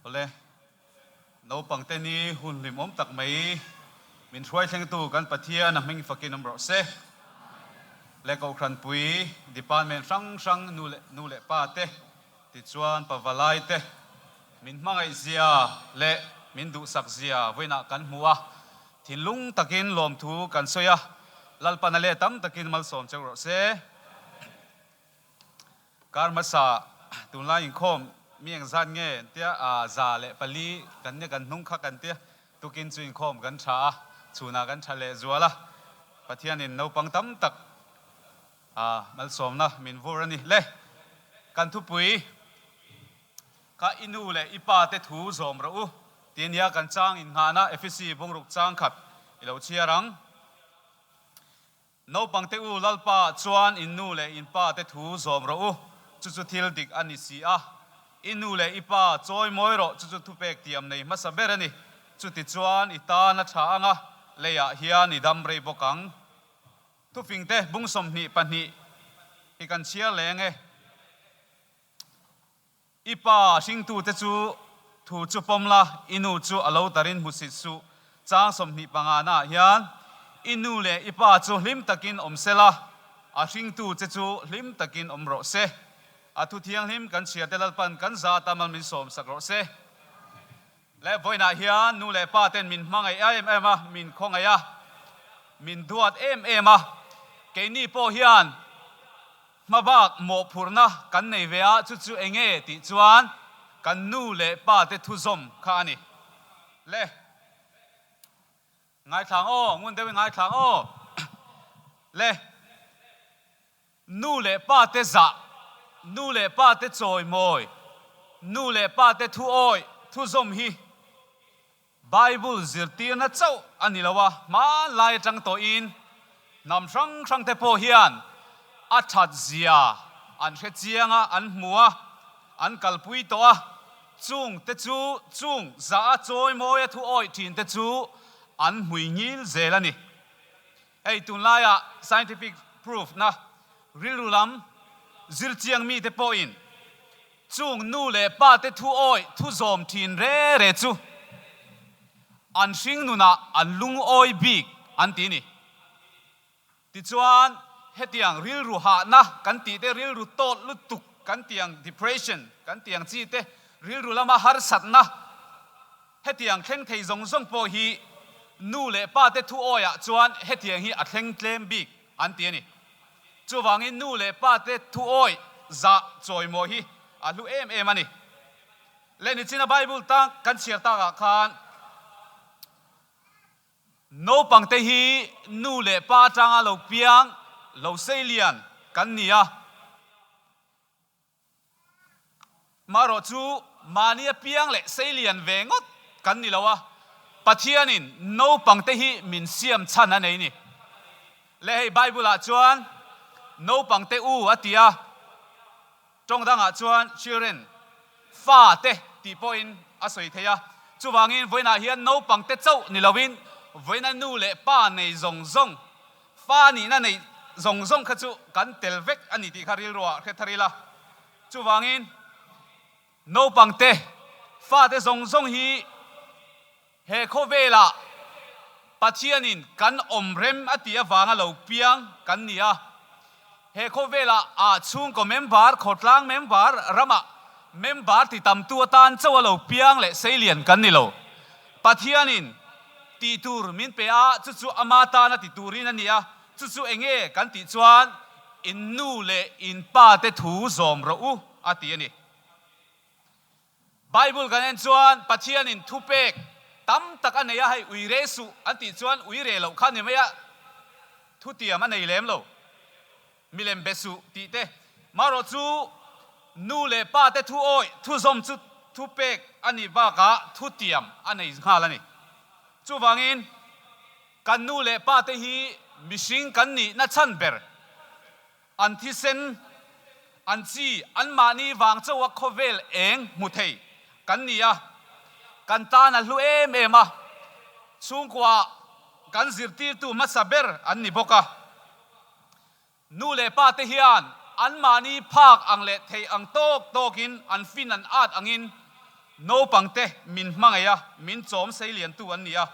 Awle, naupangte ni hun hlimawm tak mai min hruai thlengtu kan Pathian a hming fakin awm rawh se. Le Kohhranpui Department hrang hrang nu leh nu leh pa te tichuan pavalai te min hmangaih zia leh min duhsak zia vawiinah kan hmu a, thinlung takin lawmthu kan sawi a, Lalpana leh tam takin malsawm cheu rawh se. Kar hmasa tunlai inkhawm mi engzat nge an tia a 104 kan nia kan hnung kha kan tia tukin chu inkhawm kan tha a chhunah kan tha leh zual a Pathianin naupang tam tak a malsawmna min vur a ni le kan thupui kha i nu leh i pa te thu zawm rawh u ti ania kan chang innghahna Efesi bungruk chang khat i lo chhiar ang. Naupangte u, Lalpa chuan in nu leh in pa te thu zawm rawh u, chu chu thil dik a ni si a. I nu leh i pa chawi mawi rawh, chu chu thupek tiam nei hmasa ber a ni. Chuti chuan i tan a tha ang a, leiah hian i dam rei bawk ang. Thufingte bung 22 hi kan chhiar leng e. I pa hringtute chu thu chu pawm la, i nu chu a lo tarin hmusit suh. Chang 25 naah hian i nu leh i pa chu hlim takin awm se la, a hringtu che chu hlim takin awm rawh se. A thu thianghlim kan chhiarte Lalpan kan za ta mal min sawm sak rawh se. Leh vawiinah hian nu leh pa ten min hmangaih em em a, min khawngaih a, min duat em em a. Keini pawh hian Hmabak mawhphurhna kan nei ve a, chu chu eng nge tih chuan kan nu leh pa te thuzawm kha a ni. Le. Ngaithlang aw, ngun deuhin ngaithlang aw. Le. Nu leh pa te zah, nu leh pa te chawimawi, nu leh pa te thu awih, thuzawm hi Bible zirtirna chauh a ni lo a, hmanlai atang tawhin hnam hrang hrang te pawh hian a that zia an hre chiang a, an hmu a, an kalpui tawh a, chung te chu chung zah a chawimawi a thu awih thin te chu an hmui ngil zel a ni. Hei tunlaiah scientific proof na rilru lam zir chiang mite pawhin Chung nu leh pa te thu awih thu zawm thin re re chu an hring nunah an lungawi bik an ti ni. Tichuan, hetiang rilru hahna kan tih te, rilru tawt lutuk kan tih ang, depression kan tih ang chi te, rilru lama harsatna hetiang thleng thei zawng zawng pawh hi nu leh pa te thu awihah chuan hetiang hi a thleng tlem bik an ti a ni. Chuvangin nu leh pa te thu awih zah chawimawi hi a hlu em em a ni. Leh nichina Bible tang kan chhiar takah khan naupangte hi nu leh pa atanga lo piang lo seilian kan ni a. Marawh chu mahni apiang leh seilian ve ngawt kan ni lo a, Pathianin naupangte hi min siam chhan a nei ni. Leh hei Bible-ah chuan naupangte u a ti a, tawng dangah chuan children, fate tih pawhin a sawi thei a. Chuvangin vawiinah hian naupangte chauh ni loin vawiina nu leh pa nei zawng zawng, Fa nihna neih zawng zawng kha chu kan tel vek a ni tih kha rilruah hre thar ila. Chuvangin naupangte, fate zawng zawng hi he khawvelah Pathianin kan awm rem a tih avanga lo piang kan ni a. He khawvelah ah chhungkaw member, khawtlang member, ramah member ti tamtu atan chauh a lo piang leh seilian kan ni lo. Pathianin tih tur min pe a, chu chu ama tana ti turin a ni a, chu chu enge kan tih chuan in nu leh in pa te thu zawm rawh u a ti a ni. Bible kan en chuan Pathianin thupek tam tak a nei a, hei ui re suh an tih chuan ui re loh kha ni mai a, thutiam a nei lem lo. Milem be suh tih te. Marawh chu nu leh pa te thu awih thu zawm chu thu pek a nih bakah thu tiam a nei nghal a ni. Chuvangin kan nu leh pa te hi mihring kan nihna chhan ber an thisen, an chi, anmahni vang chauha khawvel eng hmu thei kan ni a, kan tan a hlu em em a, chhungkua kan zirtirtu hmasa ber an ni bawk a. Nu leh pa te hian anmahni phak ang leh thei ang tawk tawkin an fin an at angin Naupangte min hmangaih a, min chawm seiliantu an ni a.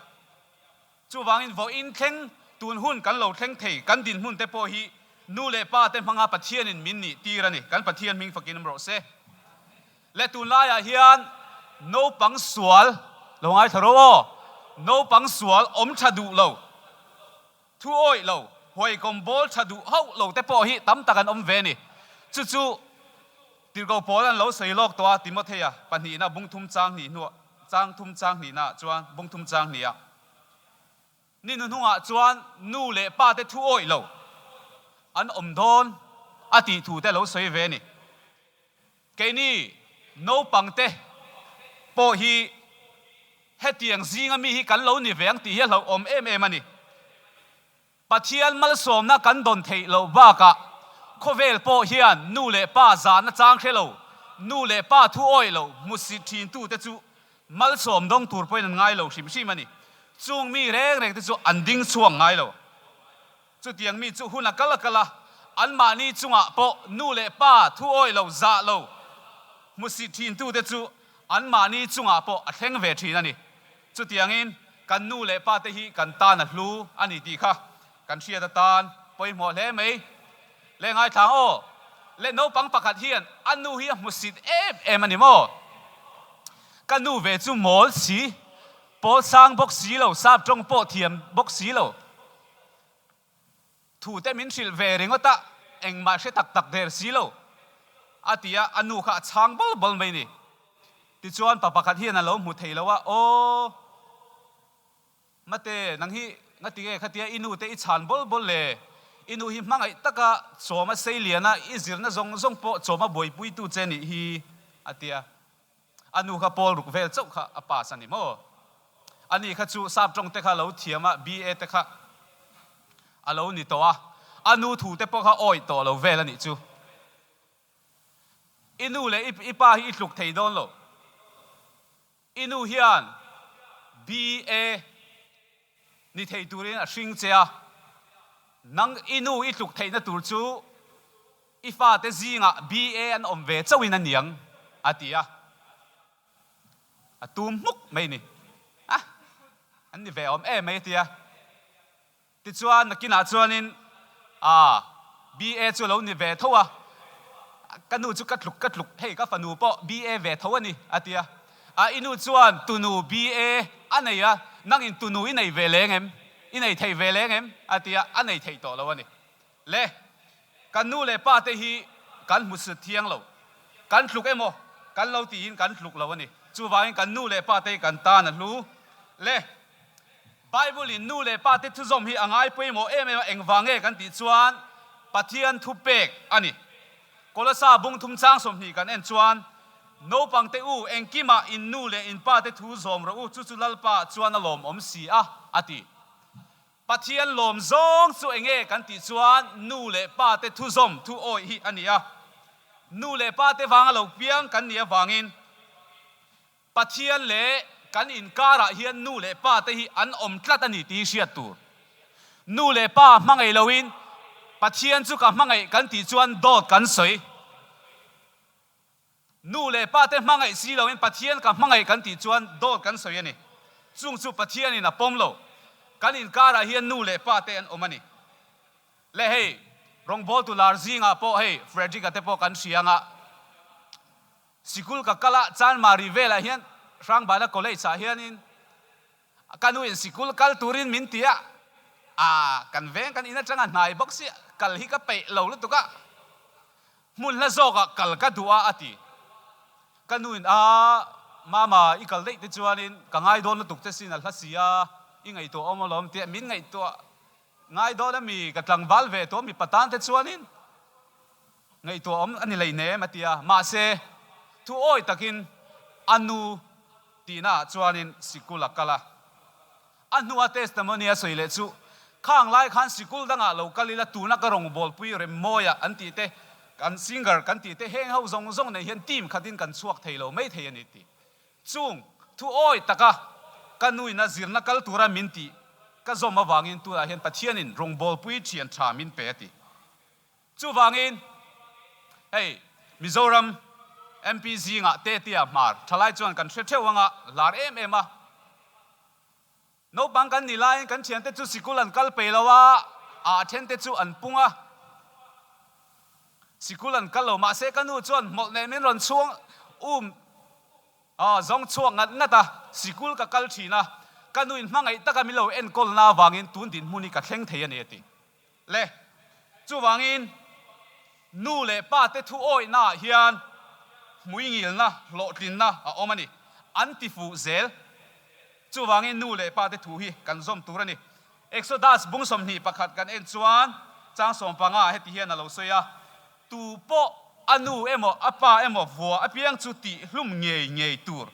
Chuvangin vawiin thleng tun hun kan lo thleng thei, kan dinhmun te pawh hi nu leh pa te hmanga Pathianin min nih tir a ni. Kan Pathian hming fakin awm rawh se. Leh tunlaiah hian naupang sual, lo ngaithla rawh aw, naupang sual awm tha duh lo, thu awih lo, huaikawm bawl tha duh hauh lo te pawh hi tam tak an awm ve a ni. Chu chu Tirhkoh Paul an lo sawi lawk tawh a, Timothea pahnihna bungthum chang hnih hnuah, chang thum chang hnihnaah chuan bungthum chang hniha ni hnuhnungah chuan nu leh pa te thu awih lo an awm dawn a tih thu te lo sawi ve a ni. Keini naupang te pawh hi hetiang zinga mi hi kan lo ni ve ang tih hi a hlauhawm em em a ni. Pathian malsawmna kan dawn theih loh bakah khawvel pawh hian nu leh pa zahna chang hre lo, nu leh pa thu awih lo hmusit thintute chu malsawm dawng tur pawhin an ngai lo hrim hrim a ni. Chung mi reng reng te chu an ding chhuak ngai lo. Chutiang mi chu hun a kal a kal a, anmahni chungah pawh nu leh pa thu awih lo zah lo hmusit thintute chu anmahni chungah pawh a thleng ve thin a ni. Chutiangin kan nu leh pa te hi kan tan a hlu a ni tih kha kan hriat atan pawimawh hle mai. Le ngaithlang aw, le naupang pakhat hian a nu hi a hmusit em em a ni maw? Ka nu ve chu mawl si, pawl sang bawk si lo, sap tawng pawh thiam bawk si lo. Thu te min hrilh ve ringawt a, engmah hre tak tak der si lo, a ti a, a nu kha a chhang bawl bawl mai ni. Tichuan pa pakhat hian a lo hmu thei lo a, Aw, Mate, nang hi ngati nge khatia i nu te i chhan bawl bawl le? I nu hi hmangaih taka chawm a sei lian a, i zirna zawng zawng pawh chawm a buaipuitu che nih hi, a ti a. A nu kha pawl ruk vel chauh kha a pass a ni maw? Ani kha chu sap tawng te kha lo thiam a, BA te kha a lo ni tawh a, a nu thu te pawh kha awih tawh lo vel a nih chu. I nu leh i pa hi i tluk thei dawn lo. I nu hian BA ni thei turin a hring che a, nang i nu i tluk theihna tur chu i fate zingah BA an awm ve chauhin a niang, a ti a. A tum hmuk mai ni. A, an ni ve awm em mai a ti a. Tichuan, nakinah chuanin a BA chu a lo ni ve tho a, ka nu chu ka tluk ka tluk, hei ka fanu pawh BA ve tho a ni, a ti a. A i nu chuan tunu BA a nei a, nangin tunu i nei ve leng em? I nei thei ve leng em? a ti a, a nei thei tawh lo a ni. Le, kan nu leh pa te hi kan hmu sut thiang lo, kan tluk emaw kan lo tiin kan tluk lo a ni. Chuvangin kan nu leh pa te hi kan tan a hlu. Le. Bible in nu leh pa te thuzawm hi a ngai pawimawh em em a, engvang nge kan tih chuan Pathian thu pek a ni. Kolosa bung thum chang 20 kan en chuan, Naupang te u, engkimah in nu leh in pa te thu zawm rawh u, chu chu Lalpa chuan a lawmawm si a, a ti. Pathian lawm zawng chu enge kan tih chuan nu leh pa te thuzawm thu awih hi a ni a. Nu leh pa te vanga lo piang kan nih avangin, Pathian leh kan inkarah hian nu leh pa te hi an awm tlat a ni tih hi hriat tur. Nu leh pa hmangaih loin Pathian chu ka hmangaih kan tih chuan dawt kan sawi. Nu leh pa te hmangaih si loin Pathian ka hmangaih kan tih chuan dawt kan sawi a ni. Chung chu Pathianin a pawm lo. Kan inkarah hian nu leh pa te an awm a ni. Le hei, rawngbawltu lar zingah pawh hei Frederick-a te pawh kan hria anga, Sikul ka kal a, Chanmari velah hian Hrangbana College ah hianin ka nu in sikul kal turin min ti a, aa kan veng kan in atanga hnai bawk si kal hi ka peih lo lutuk a, hmun hla zawkah kal ka duh a a ti. Ka nu in aa mama i kal daih te chuanin ka ngai dawn lutuk che sin a hla si a, i ngaihtuah awm alawm tia min ngaihtuah ngai dawn ami ka tlangval ve tawh mipa tan te chuanin Ngaihtuah awm a ni lei nem a ti a, mahse thu awi takin a nu tihna ah chuanin sikul a kal a. A hnua testimony a sawi leh chu, Khang lai khan sikul dangah lo kal ila tuna ka rawngbawlpui Remmawia an tih te, kan singer kan tih te heng ho zawng zawng nei hian team khatin kan chhuak thei lo mai thei a ni tih. Chung thu awi taka ka nuina zirna kal tura min tih ka zawm avangin tunah hian Pathianin rawngbawlpui thian tha min pe a ti. Chuvangin hei Mizoram MP zingah Tetea Hmar thalai chuan kan hre theuh anga lar em em a. Naupang kan nih laiin kan thiante chu sikul an kal peih lo a, a thente chu an pung a. Sikul an kal lo mahse ka nu chuan hmawlh nen min rawn chhuang um a, zawng chhuak ngat ngat a, sikul ka kal thin a, ka nu in hmangaih taka min lo enkawlna avangin tun dinhmun hi ka thleng thei a ni a ti. Le, chuvangin nu leh pa te thu awihnaah hian hmuingilna, hlawhtlinna a awm a ni. An ti fuh zel. Chuvangin nu leh pa te thu hi kan zawm tur a ni. Exodus bung 21 kan en chuan chang 15 ah heti hian a lo sawi a, Tu pawh a nu emaw a pa emaw vua apiang chu tih hlum ngei ngei tur.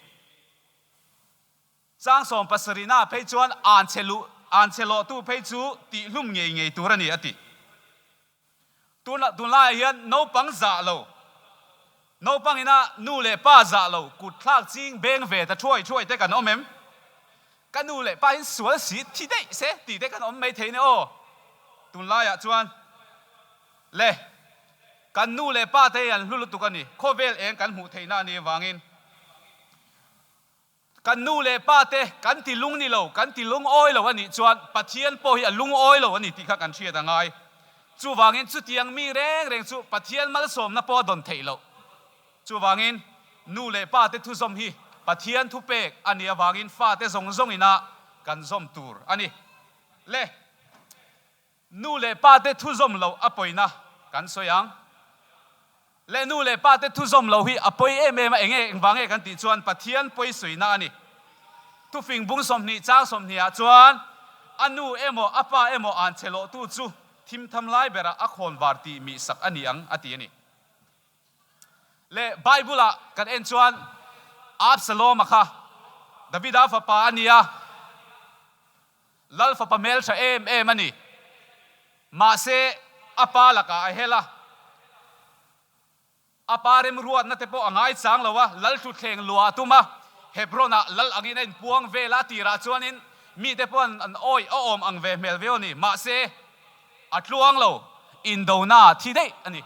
Chang 70 ah phei chuan anchhe luh, anchhe lawhtu phei chu tih hlum ngei ngei tur a ni a ti. Tuna tunlaiah hian naupang zah lo, naupang ina nu leh pa zah lo kut thlak ching beng ve ta thuai thuai te kan awm em? Ka nu leh pa in sual si thi daih se tih te kan awm mai thei ne aw. Tunlaiah chuan le kan nu leh pa te hi an hlu lutuk a ni, khawvel eng kan hmuh theihna a nih avangin. Kan nu leh pa te kan ti lung ni lo, kan ti lungawi lo a nih chuan Pathian pawh hi a lungawi lo a ni tih kha kan hriat a ngai. Chuvangin chutiang mi reng reng chu Pathian malsawmna pawh a dawn theih loh. Chuvangin nu leh pa te thuzawm hi Pathian thupek a nih avangin fate zawng zawng ina kan zawm tur a ni. Le. Nu leh pa te thu zawm loh a pawina kan sawi ang. Leh nu leh pa te thu zawm loh hi a pawi em em a, enge engvang nge kan tih chuan Pathian pawi suina a ni. Thufing bung 20 chang 20 ah chuan a nu emaw a pa emaw an che lawhtu chu thimtham lai berah a khawn var tih mih sak a ni ang a ti a ni. Leh Bible ah kan en chuan Absalom-a kha Davida fapa a ni a. Lal fapa hmeltha em em a ni. Mahse, a pa lakah a hel a. A pa remruatna te pawh a ngaichang lo a, lal thutthleng luah a tum a. Hebron-ah lal angin a inpuang vel a, tirah chuanin mite pawh an awih a awm ang ve hmel viau a ni. Mahse, a tluang lo, indona a thi daih a ni.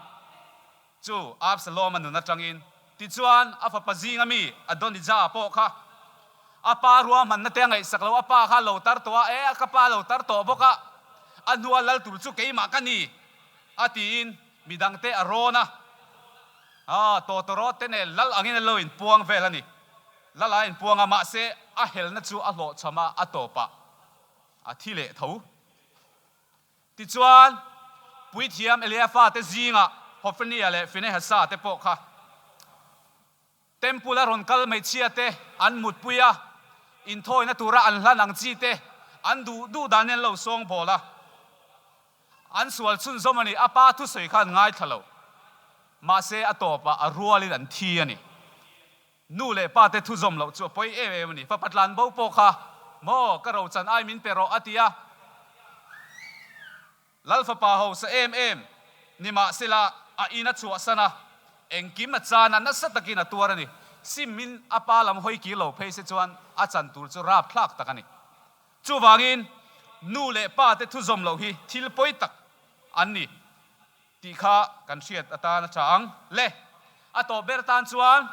Chu Absalom-a nun atangin tichuan a fapa zinga mi Adonijah pawh kha a pa ruahmanna te a ngaihsak lo, a pa kha a lo tar tawh a, E, ka pa a lo tar tawh bawk a, a hnua lal tur chu keimah ka ni, a tiin midangte a rawn a, a tawtawrawt te nen lal angin a lo inpuang vel a ni. Lal a inpuang a, mahse a helna chu a hlawhchham a, a tawpah a thi leh tho. Tichuan, puithiam Elia fate zingah Hofenia leh Finehasa te pawh kha Temple-a rawn kal hmeichhia te an mutpui a, inthawina tura an hlan ang chi te an duh duh danin an lo sawngbawl a. An sual chhunzawm a ni, a pa thusawi kha an ngaithla lo. Mahse, a tawpah a rualin an thi a ni. Nu leh pa te thu zawm loh chu a pawi em em a ni. Fapa tlan bo pawh kha, Maw, ka rochan ai min pe rawh a ti a. Lal fapa hausa em em nimahsela a in a chhuahsan a, engkim a chan a, nasa takin a tuar a ni. Sim in a pa lam hawi kir lo phei se chuan a chan tur chu rapthlak tak a ni. Chuvangin nu leh pa te thu zawm loh hi thil pawi tak an ni. Tih kha kan hriat atan a tha ang. Le, a tawp ber tan chuan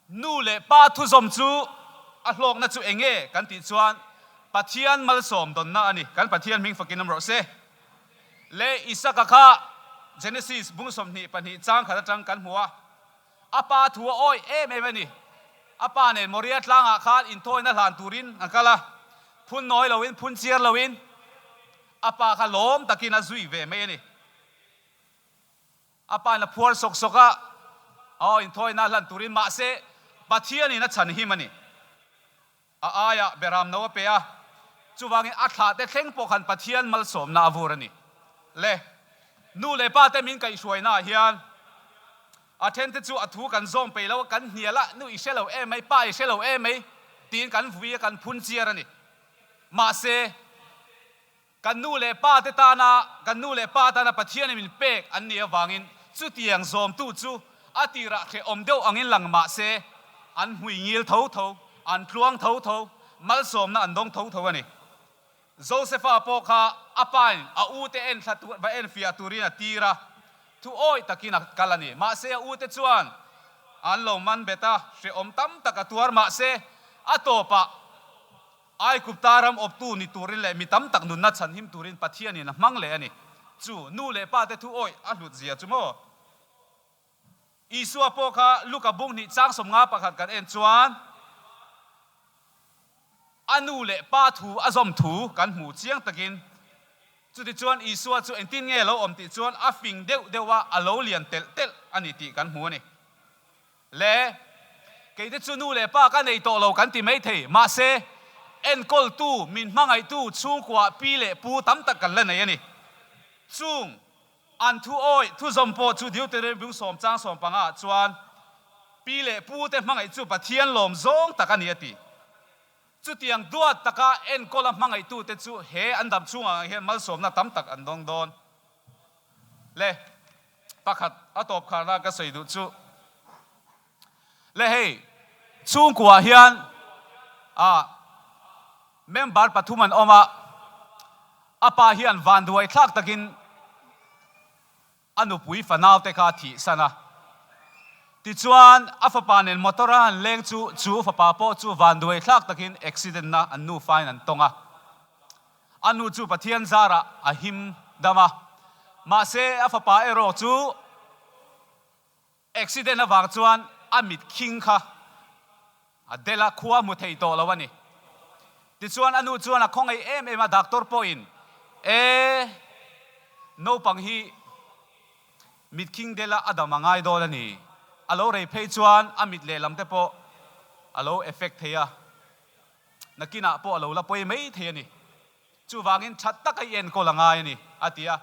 nu leh pa thuzawm chu a hlawkna chu eng nge kan tih chuan Pathian malsawm dawnna a ni. Kan Pathian hming fakin awm rawh se. Le, Isaka kha Genesis bung 22 chang khat atang kan hmu a. A pa thu a awih em em a ni. A pa nen Moria tlangah khan inthawina hlan turin an kal a. Phun nawi loin, phun chiar loin A pa kha lawm takin a zui ve mai a ni. A pa in a phuar sawk sawk a, aw inthawina hlan turin mahse Pathianin a chhan him a ni. A aiah Beram no a pe a, chuvangin a thlah te thleng pawh khan Pathian malsawmna a vur a ni. Le, nu leh pa te min kaihhruaina ah hian a then te chu a thu kan zawm peih lo a, kan hnial a, nu i hre lo em mai, pa i hre lo em mai tiin kan vui a, kan phun chiar a ni. Mahse, kan nu leh pa te tana, kan nu leh pa tana Pathianin min pek an nih avangin chutiang zawmtu chu a tirah hrehawm deuh angin lang mah se, an hmui ngil tho tho, an tluang tho tho, malsawmna an dawng tho tho a ni. Josefa pawh kha a pain a ute en thla tur, va en fiah turin a tir a, thu awih takin a kal a ni. Mahse, a ute chuan. an lo man bet a, hrehawm tam tak a tuar mahse a tawpah Aigupta ram awptu ni turin leh mi tam tak nunna chhanhim turin Pathianin a hmang leh a ni. Chu nu leh pa te thu awih a hlut zia chu maw? Isua pawh kha Luka bung hnih chang 51 kan en chuan a nu leh pa thu a zawm thu kan hmu chiang takin. Chutichuan Isua chu engtin nge a lo awm tih chuan a fing deuh deuh a, a lo lian telh telh a ni tih kan hmu a ni. Le, keite chu nu leh pa ka nei tawh lo kan ti mai thei, mahse enkawltu, min hmangaihtu chhungkua pi leh pu tam tak kan la nei a ni. Chung An thu awih, thu zawm pawh chu Deuteronomy bung sawm chang 15 ah chuan pi leh pu te hmangaih chu Pathian lawm zawng tak a ni a ti. Chutiang duat taka enkawla hmangaihtu te chu he an dam chhungah ang hian malsawmna tam tak an dawng dawn. Le, pakhat a tawp kharna ka sawi duh chu le hei chhungkuah hian ah Member pathum an awm a, a pa hian vanduai thlak takin a nupui fanaute kha a thihsan a. Tichuan, a fapa nen motor a han leng chu, chu fapa pawh chu vanduai thlak takin accident na an nufain an tawng a. A nu chu Pathian zarah a him dam a, mahse a fapa erawh chu Accident avang chuan a mit khing kha a del a, khua hmu thei tawh lo a ni. Tichuan a nu chuan a khawngaih em em a, doctor pawhin, E, naupang hi mit khing del a a dam a ngai dawn a ni. A lo rei phei chuan a mit lehlam te pawh a lo effect thei a, nakinah pawh a lo la pawi mai thei a ni. Chuvangin that taka i enkawl a ngai a ni, a ti a.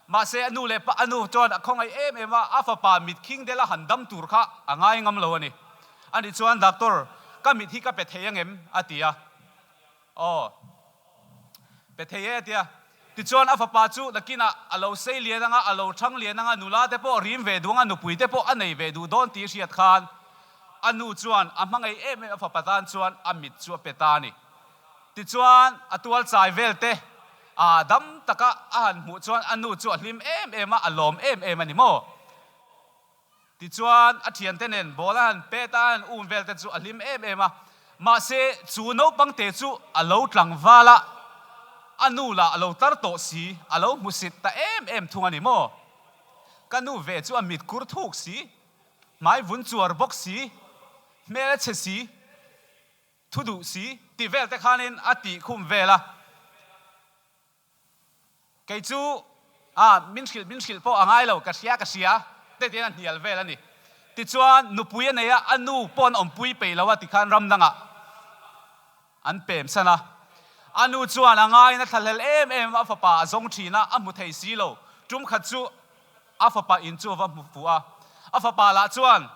Mahse a nu leh pa, a nu chuan a khawngaih em em a, a fapa mit khing dela han dam tur kha a ngai ngam lo a ni. Ani chuan, Doctor, ka mit hi ka pe thei angem? a ti a. Aw, pe thei e, a ti a. Tichuan a fapa chu nakinah a lo sei lian anga, a lo thang lian anga, nula te pawh rim ve duh anga, nupui te pawh a nei ve duh dawn tih hriat khan a nu chuan a hmangaih em em a fapa tan chuan a mit chu a pe ta a ni. Tichuan, a tual chai vel te a dam taka a han hmuh chuan a nu chu a hlim em em a, a lawm em em a ni maw? Tichuan, a thiante nen ball a han pet a, a han um vel te chu a hlim em em a. Mahse, chu naupang te chu a lo tlangval a, a nu lah a lo tar tawh si, a lo hmusit ta em em thung a ni maw? Ka nu ve chu a mit kur thuk si, hmai vun chuar bawk si, hmel a chhe si. Thu duh si tih vel te khanin a tih khum vel a, kei chu a min hrilh min hrilh pawh a ngai lo, ka hria ka hria te tiin a hnial vel a ni. Tichuan nupui a nei a, a nu pawh an awmpui peih lo a tikhan ram dangah an pem san a. A nu chuan a ngaiin a thlahlel em em a, a fapa a zawng thin a, a hmu thei si lo. Tum khat chu a fapa in chu a va hmu fuh a, a fapa lah chuan,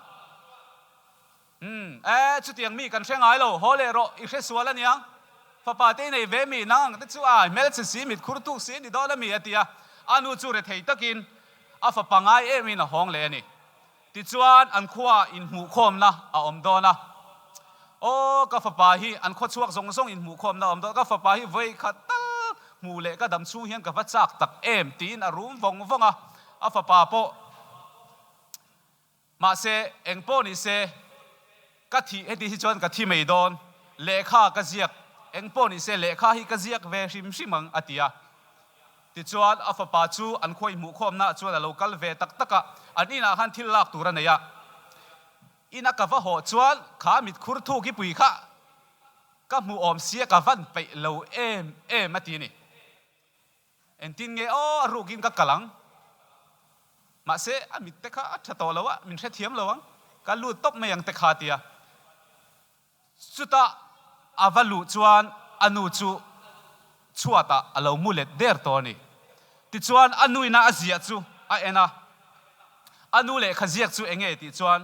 Umm, e, chutiang mi kan hre ngai lo, haw leh rawh, i hre sual aniang. Fapa te i nei ve mi, nang ang te chu a hmelchhe si, mit khur tuk si a ni dawn a mi, a ti a. A nu chu rethei takin a fapa ngai emin a hawng leh a ni. Tichuan an khuaah inhmuhkhawmna a awm dawn a. Aw, ka fapa hi, an khaw chhuak zawng zawng inhmuhkhawmna a awm dawn a, ka fapa hi vawi khat tal hmuh leh ka dam chhung hian ka va chak tak em, tiin a rum vawng vawng a. A fapa pawh. Mahse, eng pawh ni se, ka thih heti hi chuan ka thi mai dawn, lehkha ka ziak, eng pawh ni se lehkha hi ka ziak ve hrim hrim ang, a ti a. Tichuan, a fapa chu an khawi hmuhkhawmnaah chuan a lo kal ve tak tak a, an inah khan thil lak tur a nei a. Ina ka va hawh chuan kha mitkhur thuk hi pui kha ka hmuh awm sia ka van peih lo em em, a ti a ni. Engtin nge aw a rukin ka kal ang? Mahse, a mit te kha a tha tawh lo a, min hrethiam lo ang, ka lut tawp mai ang te kha tia. Chutah a va luh chuan a nu chu chhuatah a lo mu let der tawh a ni. Tichuan a nuina a ziah chu a en a, a nu lehkha ziak chu enge tih chuan,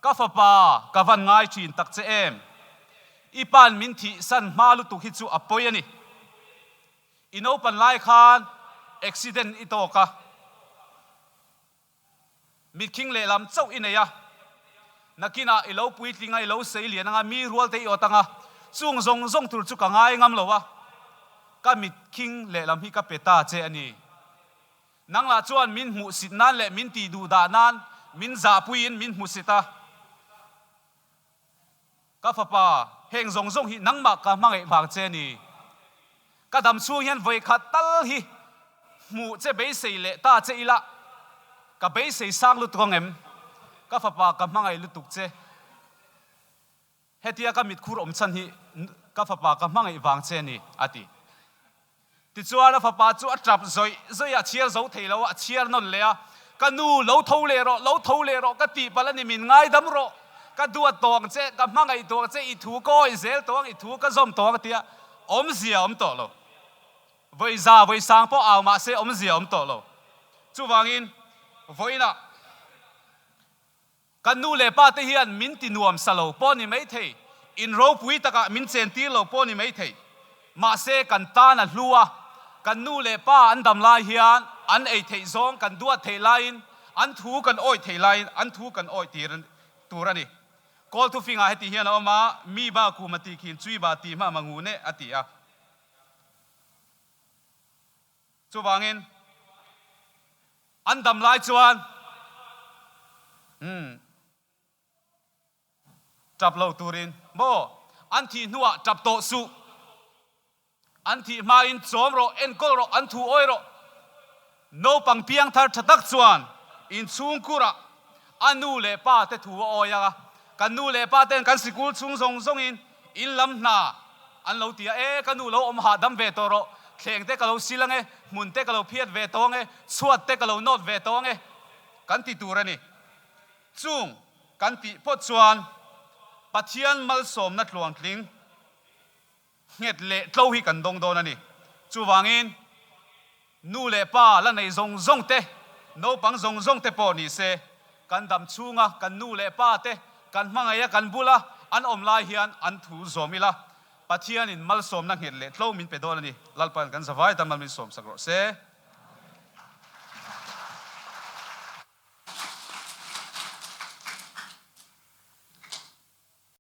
Ka fapa, ka van ngai thin tak che em? I pa'n min thihsan hma lutuk hi chu a pawi a ni. I naupan lai khan accident i tawk a, mitkhing lehlam chauh i nei a, nakinah i lo puitling a, i lo sei lian anga mi rual te i awt anga, chung zawng zawng tur chu ka ngai ngam lo a, ka mitkhing lehlam hi ka pe ta che a ni. Nang lah chuan min hmuhsit nan leh min tih duh dah nan Min zahpuiin min hmusit a. Ka fapa, heng zawng zawng hi nangmah ka hmangaih vang che ni. Ka dam chhung hian vawikhat tal hi hmuh che beisei leh ta che ila, ka beisei sang lutuk ang em? Ka fapa ka hmangaih lutuk che. Hetia ka mitkhur awm chhan hi ka fapa ka hmangaih vang che ni, a ti. Tichuan a fapa chu a tap zawih zawih a, a chhiar zo thei lo a, a chhiar nawn leh a, Ka nu, lo tho leh rawh, lo tho leh rawh, ka tih palh a ni, min ngaidam rawh, ka duat tawh ang che, ka hmangaih tawh ang che, i thu ka awih zel tawh ang, i thu ka zawm tawh ang, a ti a, awmzia a awm tawh lo. Vawiza, vawisang pawh au mah se awmzia a awm tawh lo. Chuvangin, vawiinah. Kan nu leh pa te hian min ti nuam sa lo pawh ni mai thei, in ropui takah min chen tir lo pawh ni mai thei. Mahse kan tan a hlu a, kan nu leh pa an dam lai hian an ei theih zawng kan duat theih laiin, an thu kan awih theih laiin an thu kan awih tir tur a ni. Kawl thufingah heti hian a awm a, Mi ba kum a tih khin chui ba tih hma ma ngu neh a ti a. Chuvangin an dam lai chuan umm tap lo turin maw an thih hnuah tap tawh suh, an thih hmain chawm rawh, enkawl rawh, an thu awi rawh. Naupang piang thar tha tak chuan inchhungkurah a nu leh pa te thu a awi a, kan nu leh pa ten kan sikul chhung zawng zawngin in lam hna an lo ti a, e ka nu lo awm hahdam ve tawh rawh, thleng te ka lo sil ange, hmun te ka lo phiat ve tawh ange, chhuat te ka lo nawt ve tawh ange kan ti tur a ni. Chung kan tih phawt chuan Pathian malsawmna tluangtling Nghet leh tlo hi kan dawng dawn a ni. Chuvangin, nu leh pa la nei zawng zawng te, naupang zawng zawng te pawh ni se, kan dam chhunga kan nu leh pa te kan hmangaih a, kan bula an awm lai hian an thu zawm ila, Pathianin malsawmna nghet leh tlo min pe dawn a ni. Lalpa'n kan zavai tan mal min sawmsak rawh se.